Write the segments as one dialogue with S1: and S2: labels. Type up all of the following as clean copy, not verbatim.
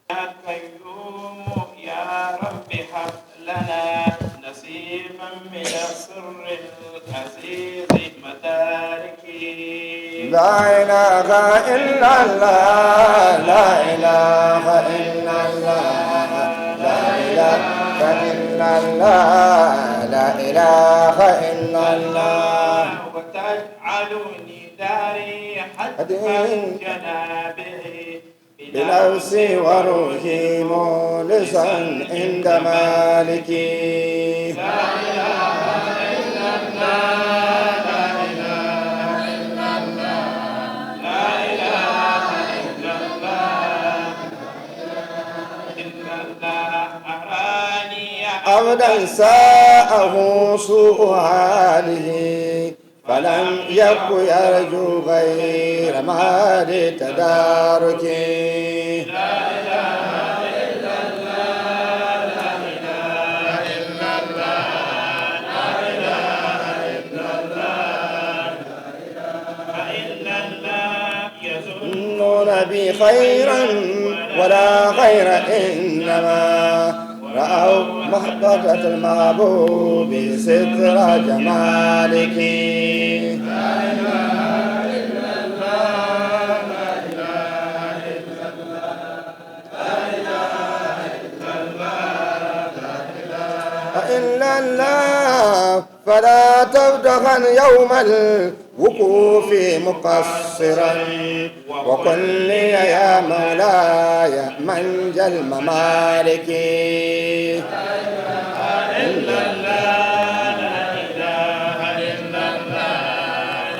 S1: قيوم يا رب هب لنا نصيبا من السر العزيز مداركي.
S2: لا إله إلا الله، لا إله إلا الله، لا إله إلا الله، لا إله إلا الله.
S1: وتجعلني داري حتما جنابه
S2: بنفسي وروحي مولسا عند مالكي.
S1: لا إله إلا الله، لا إله إلا الله، لا إله إلا الله، إلا الله. أراني
S2: أبدا ساءه سوء حاله، فلم يك يرجو غير ما لتداركه.
S1: لا إله إلا الله، لا إله إلا الله، لا إله إلا الله، إلا الله.
S2: يظنون بي خيرا ولا خير، إنما رأوا محبة المحبوب ستر جمالك.
S1: لا إله إلا الله، لا إله إلا الله، لا إله إلا الله، لا إله
S2: إلا الله. فلا تبتغن يوم الوقوف مقصرا، وقل لي يا مولاي منجى الممالك.
S1: لا إله إلا الله، لا إله إلا الله،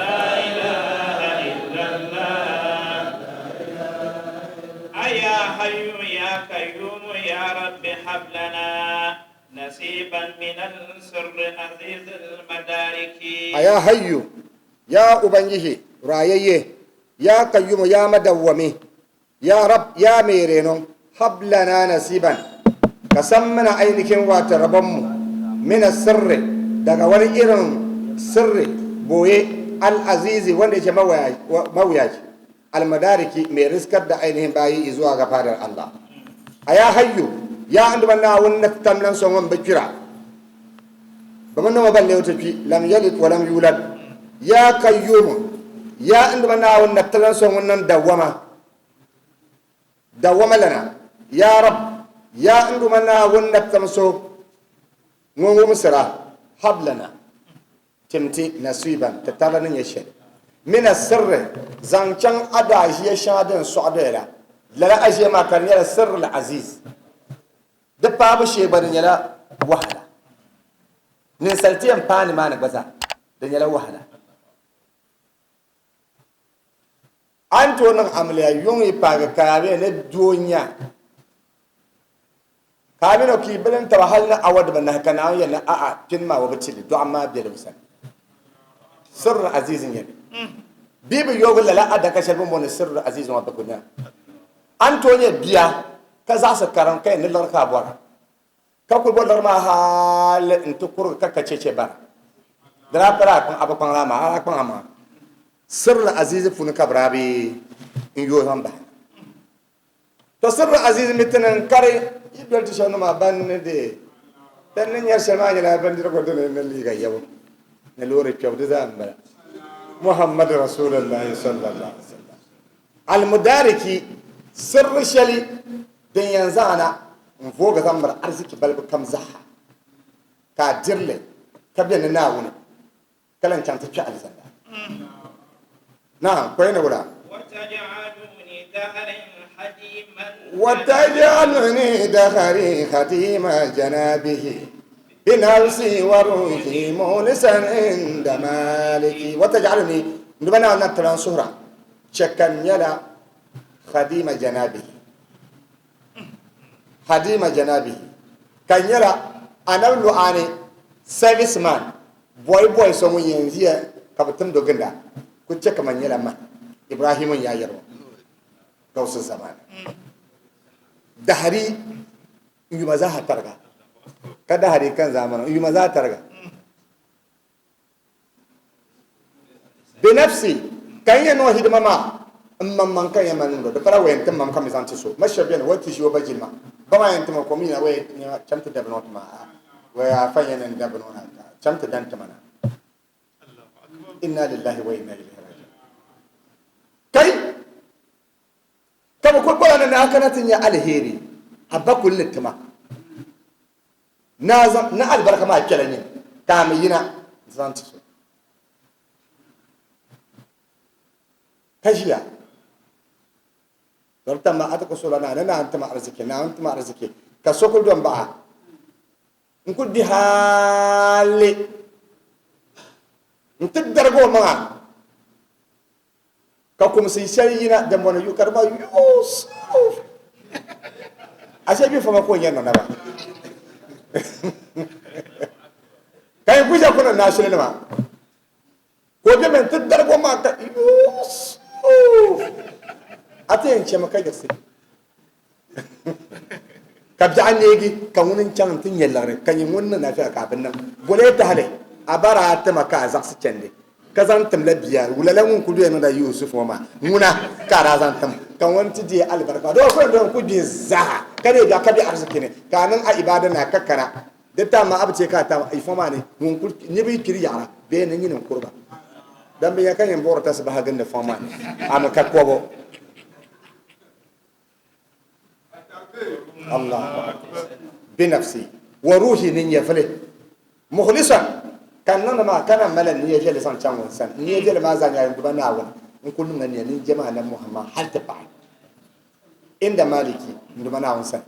S1: لا إله إلا الله. أيا حي يا قيوم يا رب هب لنا نصيبا من السر عزيز المدارك.
S2: A ya hayyu, ya Ubangiji rayayye, ya kayyumu, ya madawwami, ya rab, ya mai renon, hablana nasiban, ka san mana ainihin wata rabonmu, mina sirri, daga wani irin sirri boye, al'azizi, wanda yake mawuyaci, almadariki, mai riskar da ainihin bayi zuwa ga fadar Allah. A ya hayyu, ya anduba Naawuni na tamlan sɔŋ bi kpira ba mi nima ban leei ti kpi, lam yalid wa lam yulad, ya kayyumu, ya anduba Naawuni na tamlan sɔŋ ŋun niŋ dawama dawama lana, ya rab, ya anduba Naawuni na tam so ŋun wumsira, hablana, timti, nasiban, ti tarili ni nyɛ shɛli, mina sirri, zaŋ chaŋ a daaʒiya shɛŋa din sɔɣi doya la, lala aʒiya maa ka di nyɛla sirri aziz, di paabu shee gba di nyɛla wahala, ninsal ti yɛn paai nimaani gba zaa di nyɛla wahala. A ni tooi niŋ amiliya yuŋ yi paagi ka a bɛ ni doo nya ka a mini o ka yi bilim taba hali ni awa dibanahi, ka Naawuni yɛli ni a'a, pini maa o bi ti li, dɔɣim maa bela o sani. Sirri aziz n-nyɛ li. Bɛ bi yoogi lala adaka shɛli bɛ ni booni sirri aziz ŋɔ bɛ ku nya. A ni tooi nyɛ bia ka zaɣisi karim ka yɛn ni liɣiri ka a bɔra, ka kuli bo liɣiri maa hali nti kurigi ka ka cheche bara. Di daa pala a kpaŋ, a bi kpaŋ laa maa, a daa kpaŋ amaa sirri azizi puuni ka bɛ daa bi n yooi zaŋ bahi na. To sirri azizi mi ti niŋ kari yi doli ti shɛba nima ban ni deei bɛn ni nyari shɛli maa nyɛla bindirigu dini ni liiga yɛbu ni loori kpɛbu, di zaa m-bala. Muhammad Rasulullahi sallallahu alaihi wasallam al-mudariki sirri shɛli din yɛn zaŋ na n voogi zaŋ miri ariziki balibu kam zaa ka a diri li ka be ni Naawuni ka lan chaŋ ti kpe alizanda. Naam, kɔya ni wula? Wataj'aluni dahri khadima janabihi binafsi wa ruhi munisan inda maliki. Wataj'aluni, nduba Naawuni na tilan suhira, chɛ ka n nyɛla khadima janabihi, khadima janabihi, ka n nyɛla anabi luɣani service man, bɔi bɔi so ŋun yɛn ʒiya ka bi timdo ginda ku chɛ ka man nyɛla man Ibrahim n yaa yɛri ŋɔ gawusi zamani dahari n yuma zaaha tariga ka dahari kan zamani n yuma zaa tariga binafsi ka n yɛn niŋ hidima maa. N maŋmaŋ ka n yɛn mali niŋdi o, di pala waya n-tim ma mi ka mi zaŋ ti so. Ma shɛba beni, waya ti ʒi o ba jilima. Ba maa yɛn ti ma ka o mi yina waya cham ti da bini ŋɔ ti ma, a'a, waya afa n-yɛn ni n da bini ŋɔ na, cham ti da n-ti ma na. Inna lillahi wa inna ilayhi raji'un. Kai! Ka bɛ kuli bɔra ni ni a kana ti nya aliheri, a ba kuli ni ti ma. Ni a zaŋ ni alibarika maa kpɛla nyini, ka a mi yina n-ti zaŋ ti so. Ka ʒiya. Dɔr tam maa a ti ku suhila naa ni naa n-ti ma ariziki, naa n-ti ma ariziki, ka so kuli do m-baɣa n-kuli di hali n-ti darigi o maŋa ka kumsi shɛli yina din bɔni yu ka di maa Yusuf ashe bi fama ko nyɛ nɔnaba ka yin kuja kuna naashili nima ka o bɛ ti darigi o maŋa ka Yusuf a ti yɛn chɛmi ka yiɣisi ka biɛɣu neegi ka ŋuni n-chaŋ nti nya liɣiri ka nyɛ ŋun niŋ lafiya ka a bi niŋ boli tahili a ba daa tima ka a zaɣisi chandi ka zaŋ timla bia lala ŋun kuli doya niŋda Yusuf ŋɔ maa ŋuna ka a daa zaŋ tim ka ŋun ti deei alibarika doo kuli dɔn ku gbi zaa ka deei biɛɣu ka be ariziki ni ka a niŋ a ibaada ni a ka kana di tam maa a bi chɛ ka a tam ifo maa ni ŋun kuli niriba yi kpiri yaɣira bee ni nyini n-kuri ba dan bi nya ka nyini buɣiri tasibaha gindi fɔŋ maa ni a mi ka kɔbo. Allahu akbar bi nafsi wa ruhi ni nyɛvili mukhlisan ka n niŋdi maa ka na mali niya viɛlli zaŋ chaŋ ŋun sani niya viɛlli maa zaa nyɛla n duba Naawuni n kuli niŋla niya ni n jɛma Anabi Muhammad hali ti paai inda maliki n duba Naawuni sani.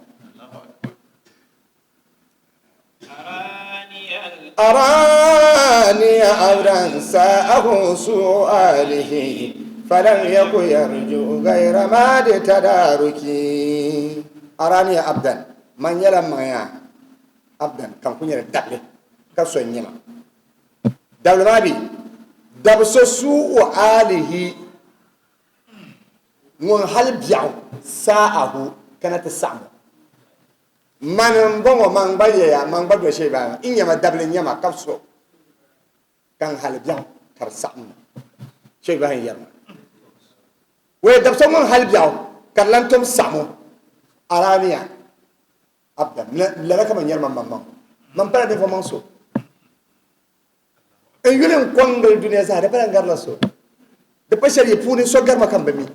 S2: أراني أبدا ساءه سؤاله فلم يك يرجو غير ما تداركي أراني أبدا من يلم يا أبدا كان كن دبل كسو نيما دبل ما بي دبل سوء آله ŋun hali biɛɣu saahu kana ti saɣim o. Mani m-bɔŋɔ, man gba yɛya, man gba do shee baa, n nyama dabili n-nyama ka so ka n hali biɛɣu ka di saɣim ma. Shee bahi n-yɛri ma. Wee dab so ŋun hali biɛɣu ka di lan tom saɣim o, Araniya, Abda, lala ka man yɛri man maŋmaŋ, man pala ninvuɣ maŋ so. N yuli n kɔŋ gili dunia zaa, di pala n garila so. Di pa shɛli yi puuni so garima ka m bi mi.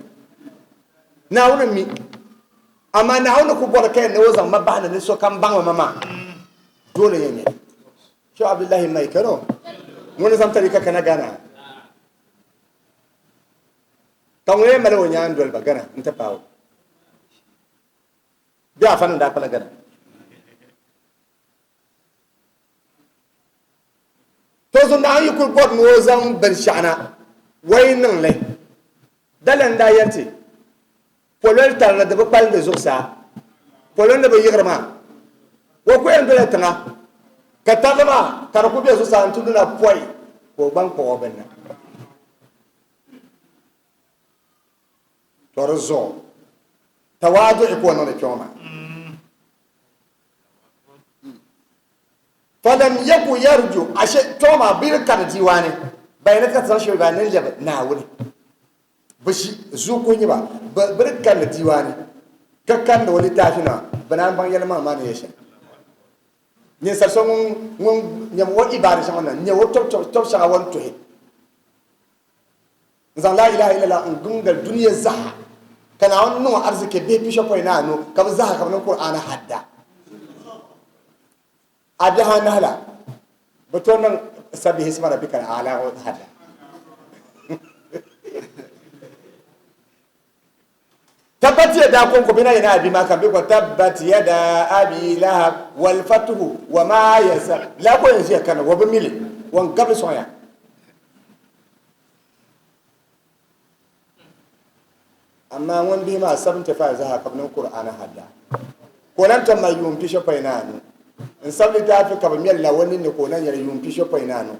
S2: Naawuni m-mi. Amaa Naawuni ku bɔri ka yɛn ni o zaŋ ma bahi ni ni sokam baŋ ma maa, doole yɛn nyɛ li. Shehu Abdullahi Mai Kano ŋuni zaŋ tarika kana Ghana ka ŋun yɛn mali o nyaandoliba Ghana n-ti paai o. Bɛ afa nim daa kpala Ghana. To zuŋ naa yi kuli bɔri ni o zaŋ binshɛɣu na, wai niŋ li. Daliya n-daa yɛli ti, Pololi tarili di bi kpalindi zuɣusaa, polo ni bi yiɣiri maa, o ku yɛn dola tiŋa, ka tarili maa ka di ku be zuɣusaa nti luna pɔi ka o gba n-kpuɣi o bini na. To di zuɣu tawaaduɣu ka o niŋdi kpiɔŋ maa. Falam yaku yarju ashe kpiɔŋ maa bɛ yi kari diiwaani bayana ka ti zaŋ shɛli baani ni lɛbi Naawuni bɛ ʒi zuɣu kuhi nyɛ ba bɛ di karili diiwaani ka karindi o litaafi nima bɛ naan baŋ yɛlimaŋli maa ni yɛ shɛm. Ninsal so ŋun ŋun nyam o ibaada shɛŋa na n-nyɛ o tɔb shɛŋa o ni tuhi n-zaŋ laa ilaha illallah n-gungali dunia zaa ka Naawuni niŋ o ariziki bihi pishopɔin ni anu ka bɛ zaa ka bɛ niŋ Kur'aani hadda. A bihi anahi la bɛ tooi niŋ Sabbihi isma rabbika al-a'la ŋɔ hadda. Tabbat yada konko bina yana abi ma kan bi ko tabbat yada abi lahab wal fatuhu wa ma yasa la ko yanzu ya kana wa bi mili wan gabli sonya amma ŋun bihi maa 75 zaha ka bi niŋ Qur'ana hadda ka o lan tom ma yuun pishopɔin ni anu n sabi litaafi ka bi mɛli la o ninni ka o na nyɛla yuun pishopɔin ni anu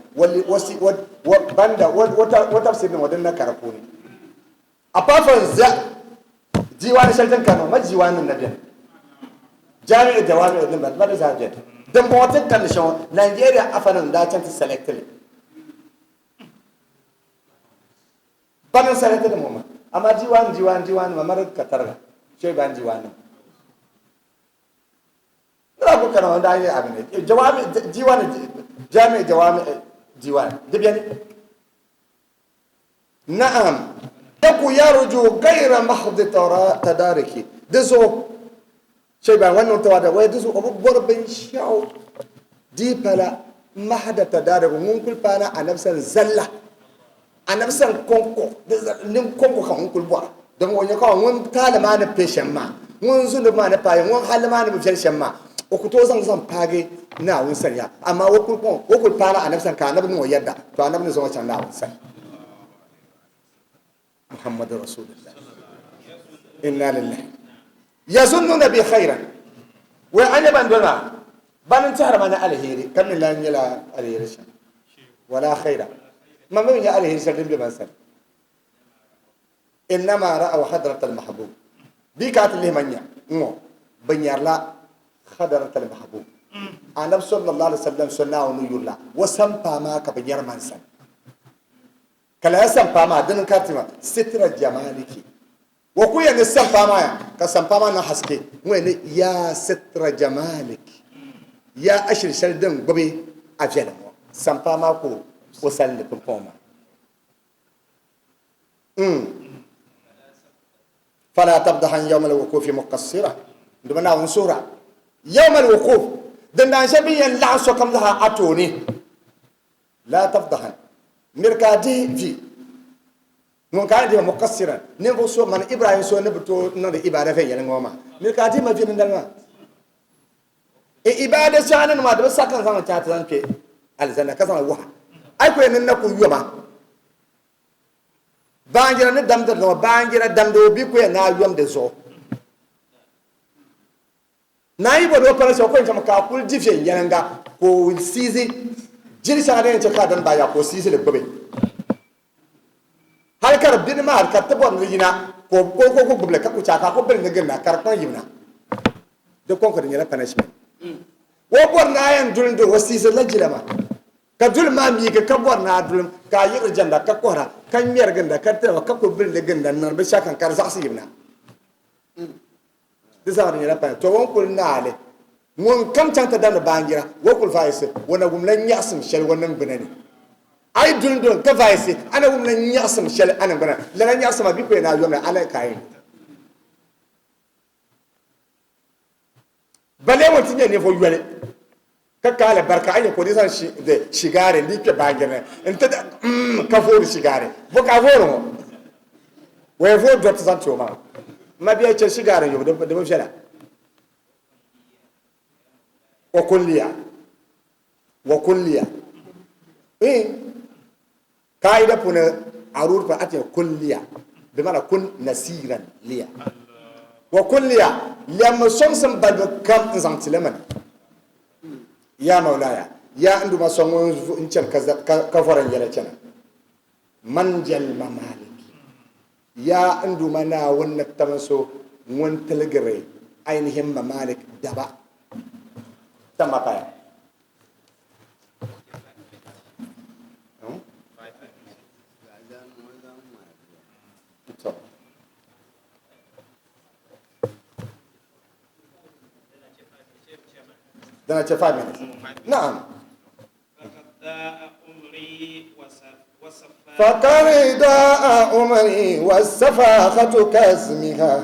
S2: banda o tafsiri nim o din na ka di puuni. Apart from za diiwaani shɛli din kani ŋɔ, ma diiwaani nim na beni. Jami'i jawami'i din ba di zaa beni. Din bɔŋɔ ti ni kandi shɛŋa ŋɔ, Nigeria afa nim daa chaŋ ti select li. Bani n select li ŋɔ maa? Amaa diiwaan diiwaan diiwaan nima mari ka tariga Sheiban diiwaan nima. Nira ku kana wanda yi abin ne jawami diiwaan jami jawami diiwaan di beni. Na'am yaku yarju ghayra mahdi tadariki di zuɣu Sheiban wannan tawada wai di zuɣu o bi bɔri binshɛɣu di pala mahda tadariki ŋun kuli paana anabi sani zalla anabi sani kɔŋko nin kɔŋko ka ŋun kuli bɔra domi o nyɛ ka ŋun taali maa ni pe shɛm maa ŋun zunubi maa ni paai ŋun halli maa ni bi viɛli shɛm maa o ku tooi zaŋ zaŋ paagi Naawuni sani ya amaa o kuli kɔŋ o kuli paala anabi sani ka anabi niŋ o yɛdda to anabi ni zaŋ o chaŋ Naawuni sani. Muhammadu Rasulullah inna lillahi yazunnuna bi khairan wai an ban doli maa ban n tɛhiri ma ni aliheri ka mi lan nyɛla aliheri shɛm wala khaira ma mi nyɛ aliheri shɛli din be ban sani innama ra'aw hadrat al-mahbub bi ka ti lihi ma nya ŋɔ bi nyarila hadrat al-mahbub annabi sallallahu alaihi wasallam so Naawuni yurila o sampaa maa ka bi nyari man sani. Ka lala sampaa maa dini n-kariti ma sitira jamaliki. O ku yɛn ni sampaa maa ya, ka sampaa maa niŋ haske ŋɔ yɛn ni yaa sitira jamaliki, yaa ashili shɛli din gbubi a viɛlim ŋɔ. Sampaa maa ka o salindi pumpɔŋɔ maa. Fala tabdahan yawma al-wuqufi muqassira, dama Naawuni suhira yawma al-wuquf, din daan shɛli bɛ ni yɛn laɣim sokam zaa a tooni. Laa tafdahan, miri ka a dihi vi ŋun ka a ni dihi ma muqassiran, ninvuɣ so mani Ibrahim so ni bi tooi niŋdi ibaada viɛnyɛliŋga ŋɔ maa, miri ka a dihi ma vi dindali maa. N ibaada shɛŋa ni niŋ maa, di bi sa ka n zaŋ li chaŋ ti zaŋ kpe alizanda ka zaŋ li wuhi a. A yi ku yɛn ni n na kul yom a baanjira ni damdiri li ŋɔ, baanjira damdi o bi ku yɛn ni a yom di zuɣu. Naa yi bɔri o pala shɛli, o ku yɛn chami ka a kuli di viɛnyɛliŋga ka o siizi jili shɛŋa din yɛn chɛ ka a dini baaya ka o siizi li gbubi. Hali ka di bini maa ka ti bɔri ni di yina ka o ku gbubi li ka ku chɛ a ka a ku bili ni ginda ka di kpaŋ yimina. Di kɔŋko di nyɛla punishment. O bɔri ni a yɛn duli n-doli o siizirila jila maa ka duli maa miigi ka bɔri ni a dulim ka a yiɣiri jɛmda ka kɔhira ka ŋmɛri ginda ka tiriba ka ku bili li ginda n-niŋdi binshɛɣu kam ka di zaɣisi yimina. Di zaa di nyɛla paya. To o ni kuli naali ŋun kam chaŋ ti damdi baanjira, o kuli vaayisi o na wumla nyaɣisim shɛli o niŋgbuna ni. A yi duli n-doli ka vaayisi, a na wumla nyaɣisim shɛli a niŋgbuna ni. Lala nyaɣisim maa bɛ ku yɛn a yomli a na ka a yɛn lu. Balee ŋun ti nyɛ ninvuɣ yoli ka ka alibarika, a nya ka o di zaŋ shigaari n-dii kpe baanjira ni nti da ka voori shigaari. Bo ka a voori ŋɔ? O yɛn vooi dɔriti zaŋ ti o maŋa. M mabia chɛ shigaari nyubu, di bi viɛla. Wa kulliya, wa kulliya. Kaida puuni aruri puuni a ti kun liya bi mana kun nasiran liya wa kun liya lɛmmi sɔŋsim balibu kam n zaŋ tili mani ya maulaya ya n duma sɔŋ ŋun n chani ka vɔri n yɛla chana man jal mamaliki ya n duma Naawuni ni kpaŋ so ŋun tiligiri ainihin mamalik daba tamma paya. Then I check 5 minutes. Naam. فقد ضاء عمري والسفاخة كاسمها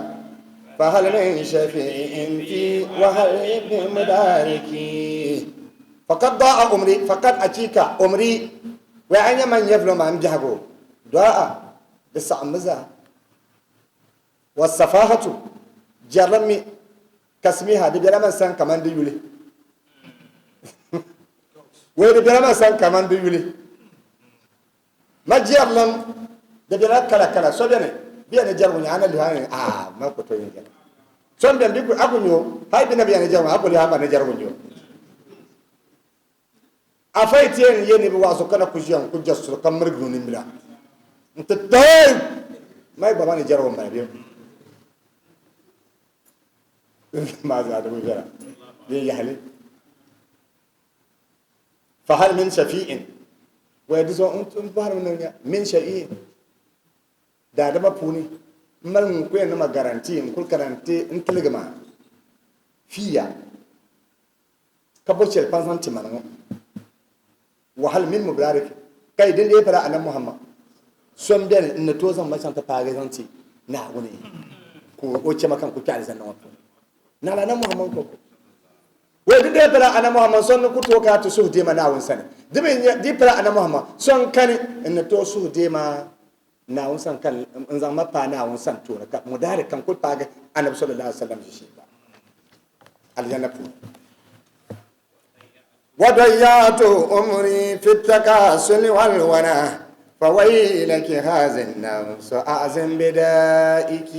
S2: فهل من شفيع في وهل من مداركي فقد ضاء عمري فقد أتيك عمري وأن من يفلو ما أمجهبو ضاء بس عمزا والسفاهة جرمي كاسمها دي بلا من سان كمان دي يولي wai di bela man san kaman di yuli ma jɛrilim di bela kala kala so beni bɛ ni jɛrigu nyɛ ana lihi ani a ma ku tooi jɛri so n beni bi a ku nyo hali bi na bɛ ni jɛrigu a ku lihi a ma ni jɛrigu nyo afa yi ti yɛn yɛ ni bi waɣaso kana ku ʒiya n ku jɛ suri ka mirigi o nimbila n ti taai ma yi gba ma ni jɛrigu n bala bɛ maa zaa di bi viɛla din yahali fahal min shafi'in waya di zuɣu n bɔhiri mi ni min shafi'in. Daadama puuni m mali ŋun ku yɛn niŋ ma guarantee n kuli kana nti n tiligi ma fiiya ka bo chɛli pam zaŋ ti ma ni ŋɔ. Wahal min mubarak kai din dee pala Annabi Muhammad so n beni n ni tooi zaŋ ma chaŋ ti paagi zaŋ ti Naawuni ka o chɛ ma ka n ku kpe alizanda ŋɔ puuni. Naɣila Annabi Muhammad n kɔŋko. Wei di dee pala Annabi Muhammad so n ni ku tooi kana ti suhu deei ma Naawuni sani. Di mi n-nyɛ di pala Annabi Muhammad so n kani n ni tooi suhu deei ma Naawuni sani ka n zaŋ ma paai Naawuni sani tooni ka mudaari ka n kuli paagi Annabi sallallahu alaihi wasallam ʒishee gba Aljanna puuni. وضيعت عمري في التكاسل والونا فويلك هذه النفس أعزم بدائك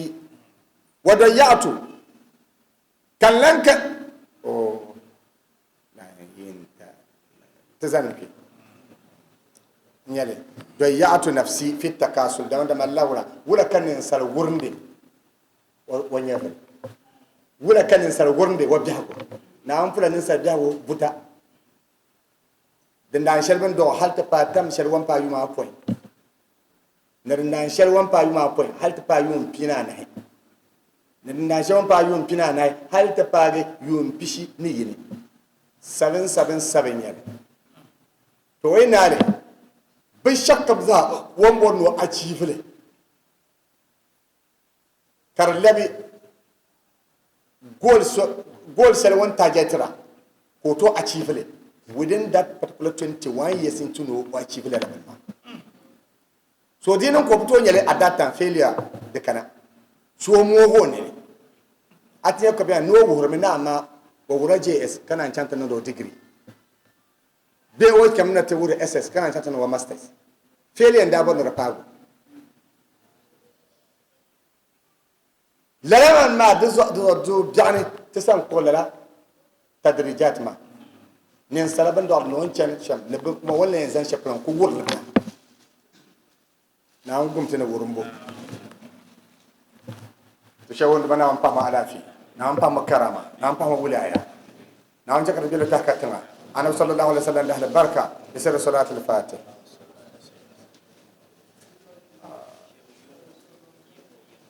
S2: وضيعت كلنك أوه لا ينت تزنك nyɛli ضيعت نفسي في التكاسل dama dama lawra wula ka ninsal wurindi o nyɛvili wula ka ninsal wurindi o biɛhigu Naawuni pula ninsal biɛhigu buta din daan shɛli bini dɔɣi hali ti paai tam shɛli wan paai yuma apɔin ni din daan shɛli wan paai yuma apɔin hali ti paai yuun pia ni anahi ni din daan shɛli wan paai yuun pia ni anahi hali ti paagi yuun pishi ni yini 777 nyɛli to o yi naali binshɛɣu kam zaa o ni bɔri ni o achieve li ka di lɛbi goal shɛli o ni targetira ka o tooi achieve li within that particular 21 years n-ti ni o achieve lala bini maa. So di niŋ ka o bi tooi nyɛli at that time failure di kana. So o moogi o nini. A ti nya ka bɛ ni o wuhirimi ni amaa o wuhirila JS ka naan chaŋ ti niŋdi o degree bee o chamina ti wuhiri SS ka naan chaŋ ti niŋ o masters. Failure n-daa bɔri ni di paagi o. Lala man maa di zuɣu biɛɣuni ti san kpuɣi lala tadrijat maa, ninsala bin dɔɣiri ni o ni chani shɛm ni bɛ kuma o ni yɛn zani shɛli polo n-ku wurili bina. Naawuni gum ti ni wurimbu. Ti shɛba wunduma Naawuni pahimi alaafee, Naawuni pahimi karama, Naawuni pahimi wilaya, Naawuni chɛ ka ti bela tahi katiŋa. Anabi sallallahu alaihi wasallam dahali barika di siri salatul fatih.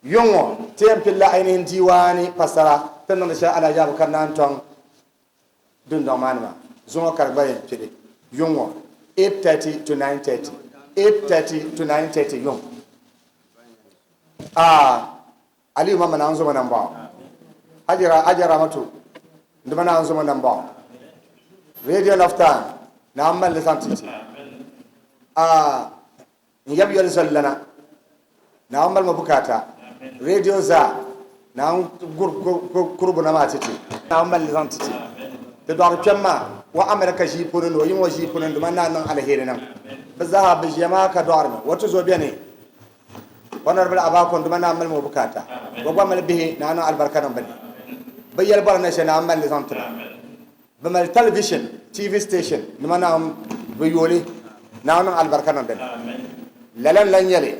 S2: Yuŋ ŋɔ ti yɛn pilila ainihin diiwaani pasara ti niŋdi shɛli Alhaji Abubakar Naantɔŋ dundɔŋ maa ni maa. Zuŋɔ ka di gba yɛn pili yuŋ ŋɔ 8:30 to 9:30, 8:30 to 9:30 yuŋ. Aa Aliyu Mama Naawuni zoma nambɔɣu. Hajira Hajia Ramatu Nduma Naawuni zoma nambɔɣu. Radio Naftan Naawuni mali li zaŋ ti ti. Aa N yab yoli zoli lana, Naawuni mali ma bukaata. Radio zaa, Naawuni guri kuribuna maa ti ti. Naawuni mali li zaŋ ti ti. Ti dɔɣiri kpɛm maa, o America ʒii puuni ni o yiŋ o ʒii puuni ni dama naa niŋ aliheri niŋ bɛ zaa bɛ ʒiya maa ka dɔɣirimi. O tuzo beni, Honorable Abako Nduma naa mali ma o bukaata. O gba mali bihi, Naa niŋ alibarika niŋ bɛ ni. Bɛ yɛli bɔri na shɛli, Naawuni mali li zaŋ ti ba. Bɛ mali television, TV station, nima Naawuni bi yooli, Naawuni niŋ alibarika niŋ di ni. Lala n-lan nyɛ li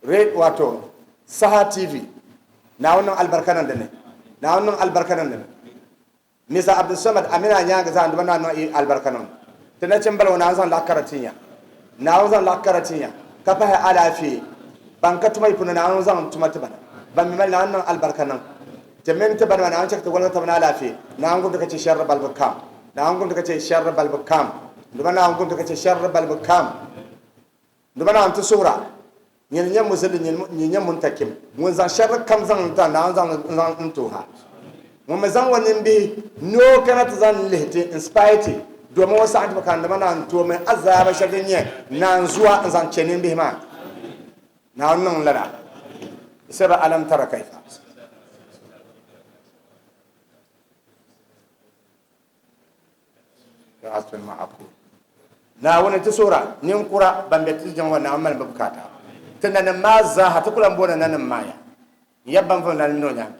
S2: Red wato Saha TV, Naawuni niŋ alibarika niŋ di ni, Naawuni niŋ alibarika niŋ di ni. Mr. Abdulsamad a mini a nyaaŋa zaa Nduma Naa niŋ yi alibarika niŋ ti nachimbala ŋɔ Naawuni zaŋ laɣ kara ti ya, Naawuni zaŋ laɣ kara ti ya ka pahi alaafee. Ban ka tuma yi puuni Naawuni zaŋ tuma ti ba na, ban mi mali Naawuni niŋ alibarika niŋ. Ti mini ti banima Naawuni chɛ ka ti woligi taba ni alaafee. Naawuni gum ti ka chɛ shɛrili balibu kam. Naawuni gum ti ka chɛ shɛrili balibu kam. Duuma Naawuni gum ti ka chɛ shɛrili balibu kam. Duuma Naawuni ti suhira, nyini n-nyɛ Muzilli, nyini n-nyɛ Muntakim, ŋun zaŋ shɛrili kam zaŋ n-ti a, Naawuni zaŋ li zaŋ n-ti o ha. Ŋun mi zaŋ o nimbihi ni o kana ti zaŋ lihi ti, inspire ti, domin o saɣim ti bi ka Duuma Naawuni ti o mi azaaba shɛli din nyɛ naanzua n-zaŋ chɛ nimbihi maa. Naawuni niŋ lala sɛba alam tara kaifa. Naawuni ti suhira ninkura ban be ti jiŋ ŋɔ Naawuni mali bɛ bukaata. Ti nanim maa zaaha ti ku lan booni nanim maa ya. N yab ban vum nanim ni o nyaaŋa.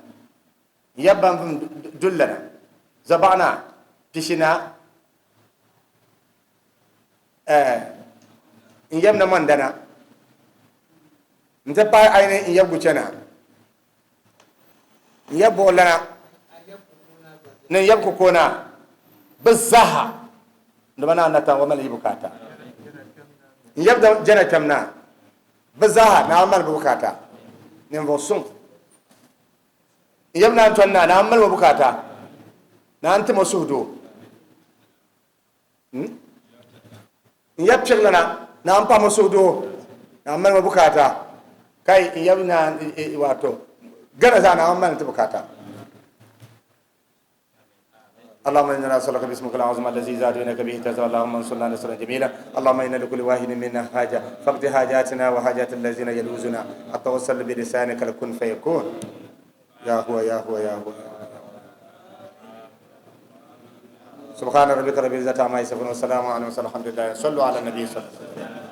S2: N yab ban vum dullana, Zɔbaɣinaa, Pishinaa, Eh, n yab na mɔndana, n ti pahi aini n yab guchana, n yab buɣulana ni n yab kukoona, bɛ zaaha ni ba naa natan wa mali yi bukaata. N yab jana kpɛm naa. Bɛ zaaha Naawuni mali bɛ bukaata. Ninvuɣ suŋ n-yab naan tɔni naa, Naawuni mali o bukaata. Naawuni tim o suhudoo. N yab piɣilana, Naawuni pahim o suhudoo. Naawuni mali o bukaata. Kai n yab naan wato gana zaa Naawuni mali ti bukaata. اللهم انا نسالك باسمك العظيم الذي زاد بينك به تزال اللهم انصرنا نصرا جميلا اللهم انا لكل واحد منا حاجه فاقض حاجاتنا وحاجات الذين يلوزنا اتوسل بلسانك لكن فيكون يا هو يا هو يا هو سبحان ربك رب العزه عما يصفون وسلام على المرسلين الحمد لله صلوا على النبي صلى الله عليه وسلم.